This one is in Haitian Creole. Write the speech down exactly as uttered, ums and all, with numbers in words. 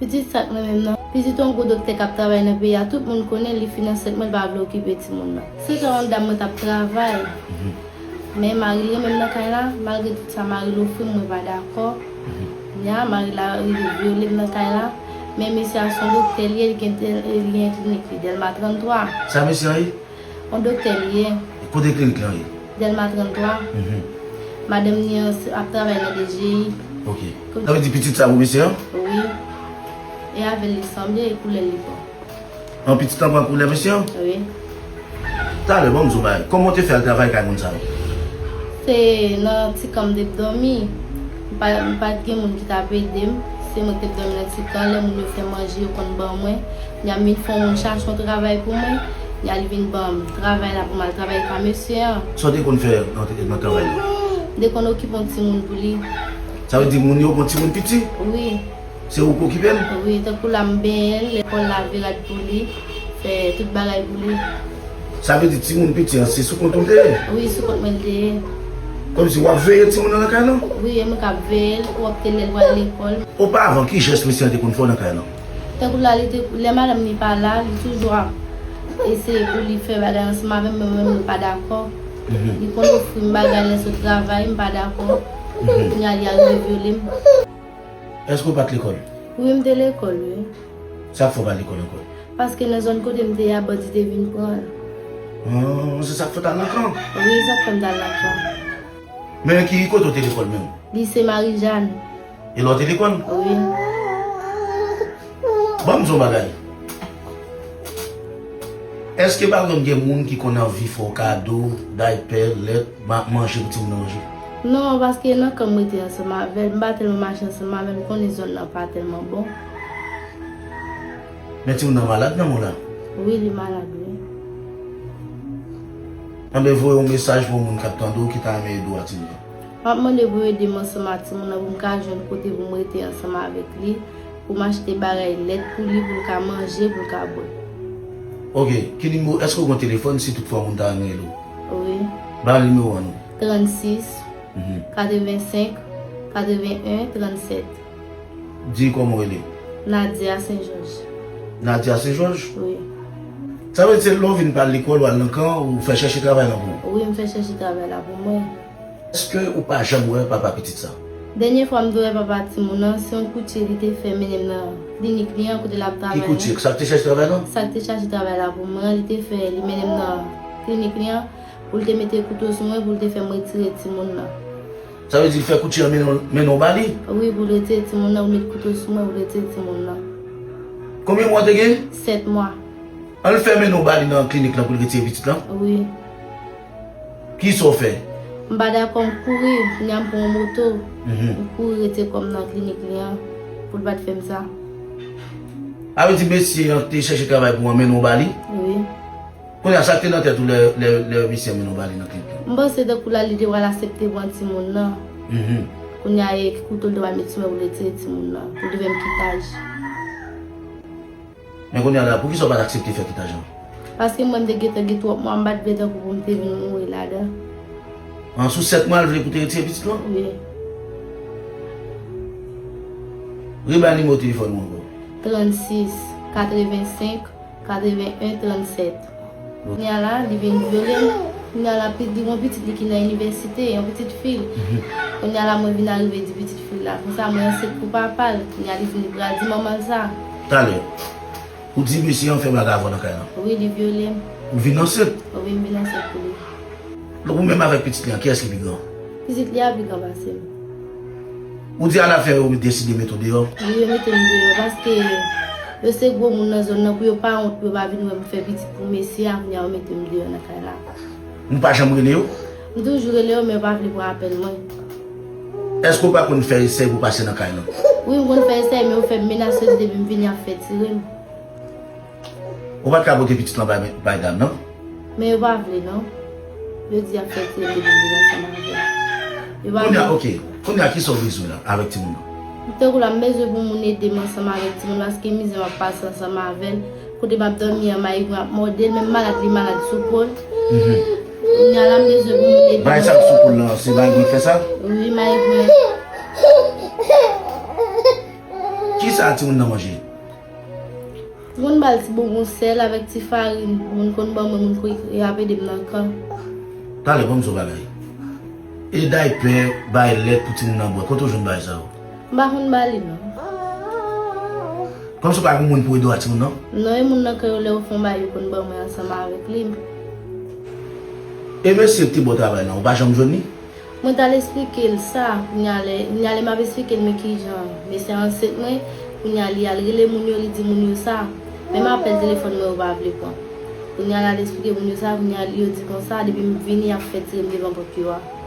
Pitit sa k nan men m nan. Pitit yon gwo doktè k ap travay nan peyi a, tout moun konnen li fin ansent mwen, li pa vle okipe timoun nan. Se te yon dam mwen t ap travay. Men mari l renmen m nan kay la, malgre tout sa mari l ofri m, mwen pa dakò. Nya, mari l la rive vyole m nan kay la. Men mesye a se yon doktè li ye, li gen, li gen klinik li, Dèlma trannntwa. Sa mesye a ye? Yon doktè li ye. Kote klinik lan ye? Dèlma trannntwa. Madanm li an se- ap travay nan D G I. Ok. Sa vle di pitit sa pou mesye an? Wi. E avè l li sanble, e koulè l li pran. An pitit lan pran koulè mesye an? Wi. Talè, ban m di w bagay. Kòman w te fè al travay kay moun sa yo? Se nan ti kan m te dòmi. M pa, m pa t gen moun ki t ap ede m. Se mwen ki te dòmi nan ti kan. Lè moun yo fè manje, yo konn ban mwen. Nya m vin fè yon moun chache yon travay pou mwen. Nya li vin ban m travay la pou m al travay pa mesye an. Sa w te konn fè nan, nan travay la? M te konn okipe yon timoun pou li. Sa vle di moun yo pran timoun piti? Wi. Se ou k okipe l? Wi, tankou la m benyen l, lekòl lave rad pou li, fè tout bagay pou li. Sa vle di timoun piti an se sou kont ou l te ye? Wi, sou kont mwen l te ye. Kòmsi w ap veye timoun nan nan kay lan? Wi, e mwen k ap veye l, w ap te lè l pral lekòl. Opavan, ki jès mesye an te konn fè w nan kay lan? Tankou la, li te, lè madanm li pa la, li toujou ap eseye pou li fè bagay ansanm avè m, men mwen menm mwen pa dakò. Li konn ofri m bagay lè sot travay, m pa dakò. Kounye a li arive vyole m. Èske w pa t lekòl? Wi, m te lekòl, wi. Sa k fè w pa lekòl ankò? Paske nan zòn kote m te ye a, bandi te vin pran l. Ah, se sa k fè w t al nan kan? Wi, sa k fè m t al nan kan. Men ki kote w te lekòl menm? Lise Marijàn. E la w te lekòl? Wi. Ban m di w yon bagay. Èske pa konn gen moun ki konn anvi fè w kado, daypè, lèt, ma- manje pou timoun nan manje? Non, paske nan kan m rete ansanm avè l, m pa tèlman mache ansanm avè l, m konnen zòn nan pa tèlman bon. Men timoun nan malad nan men w la? Wi, li malad, wi. Anben, voye yon mesaj pou yon moun k ap tande w ki ta renmen ede w ak timoun nan. M ap mande pou yo ede m ansanm ak timoun nan pou m ka jwenn kote pou m rete ansanm avèk li, pou m achte bagay lèt pou li, pou l ka manje, pou l ka bwè. Ok, ki nimewo, èske w gen telefòn si toutfwa yon moun ta renmen rele w? Wi. Ba nimewo an non. Trannsis, katrevensenk, katreven en, trannsèt. Di kòman w rele? Nadia Sen Jòj. Nadia Sen Jòj? Wi. Sa vle di se lè w vin pa al lekòl, w al nan kan, ou fè chèche travay lan pou ou? Wi, m fè chèche travay la pou mwen. Èske ou pa janm wè papa pitit sa? Dènye fwa m te wè papa timoun nan, se yon koutye li te fè mennen m nan klinik li an kote l ap travay an. Ki koutye? Sa k te chèche travay lan? Sa k te chèche travay la pou mwen an, li te fè, li mennen m nan klinik li an, pou l te mete kouto sou mwen, pou l te fè m retire timoun nan. Sa vle di l fè koutye an mennen w, mennen w ba li? Wi, pou l retire timoun nan, pou l met kouto sou mwen, pou l retire timoun nan. Konbyen mwa w te gen? Sèt mwa. An l fè mennen w ba li nan klinik lan pou l retire pitit lan? Wi. Kisa w fè? M pa dakò, m kouri, kounye a m pran yon moto. M kouri retire kò m nan klinik li an, pou l pa t fè m sa. Sa vle di mesye an te chèche travay pou w an mennen w ba li? Wi. Kounye a, sa k te nan tèt ou lè, lè, lè misye mennen w ba li nan klinik lan? M panse tankou la, li te pral aksepte pran timoun nan. Kounye a, e kouto l te pral met sou mwen pou l retire timoun nan, pou l te fè m kitaj. Men kounye a la, poukisa w pa t aksepte fè kitaj lan? Paske mwen, m te gentan gen twòp mwa, m pa t vle tankou pou m te vin mouri ladan. An, sou sèt mwa, l vle pou te retire pitit lan? Wi. Rebay nimewo telefòn ou ankò. Trannsis, katrevensenk, katreven en, trannsèt. Kounye a la, li vin vyole m. Kounye a la, pi- li gen yon pitit li ki nan inivèsite, yon pitit fi l. Kounye a la, mwen vin arive di pitit fi l la. Konsa, mwen ansent pou papa l. Kounye a, li vin, li pral di manman l sa. Talè, ou di mesye an fè bagay avè w nan kay lan? Wi, li vyole m. Ou vin ansent? Wi, m vin ansent pou li. Donk, ou menm avèk pitit li an, kiyès ki pi gran? Pitit li a pi gran pase m. Ou di alafen yo deside mete w deyò? Wi, yo mete m deyò paske yo se gwo moun nan zòn nan, pou yo pa wont, pou yo pa vin wè m fè pitit pou mesye a, kounye a yo mete m deyò nan kay la. Ou pa janm rele yo? M toujou rele yo, men yo pa vle pran apèl mwen. Èske w pa konn fè esèy pou pase nan kay lan? Wi, m konn fè esèy, men yo fè m menas, yo di depi m vini, y ap fè tire m. Ou pa t ka pote pitit lan bay, bay dam nan? Men yo pa vle, non. Yo di y ap fè tire m depi m vin ansanm avè l. Yo pa vle. Kounye a, ok. Kounye a, kisa w bezwen la, avèk timoun nan? Tankou la, m bezwen pou moun ede m ansanm avèk timoun, paske mizè m ap pase ansanm avè l. Kote m ap dòmi an, mayigwen ap mòde l, menm malad li malad sou po l. Kounye a la, m bezwen pou moun ede m. Bagay sa k sou po l lan, se mayigwen k fè sa? Wi, mayigwen. Ki Sa timoun nan manje? Moun ba l ti bonbon sèl avèk ti farin. Moun konn ban mwen, moun kouri ap ede m nan kan. Talè, ban m di w bagay. E daypè, bay lèt pou timoun nan bwè. Kote w jwenn bagay sa yo? M pa konn ba li, non. Kòmsi w pa gen moun pou ede w ak timoun nan? Non, e moun nan kay yo, lè yo fè yon bagay, yo konn ban mwen ansanm avèk li. E mesye ki te ba w travay lan, ou pa janm jwenn li? Mwen t al esplike l sa, kounye a lè, kounye a lè m ap esplike l men kijan mesye ansent mwen, kounye a li al rele moun yo, li di moun yo sa. Menm apèl telefòn mwen yo pa vle pran. Kounye a l al esplike moun yo sa, kounye a yo di konsa, depi m vini, y ap fè tire m devan pòt yo a.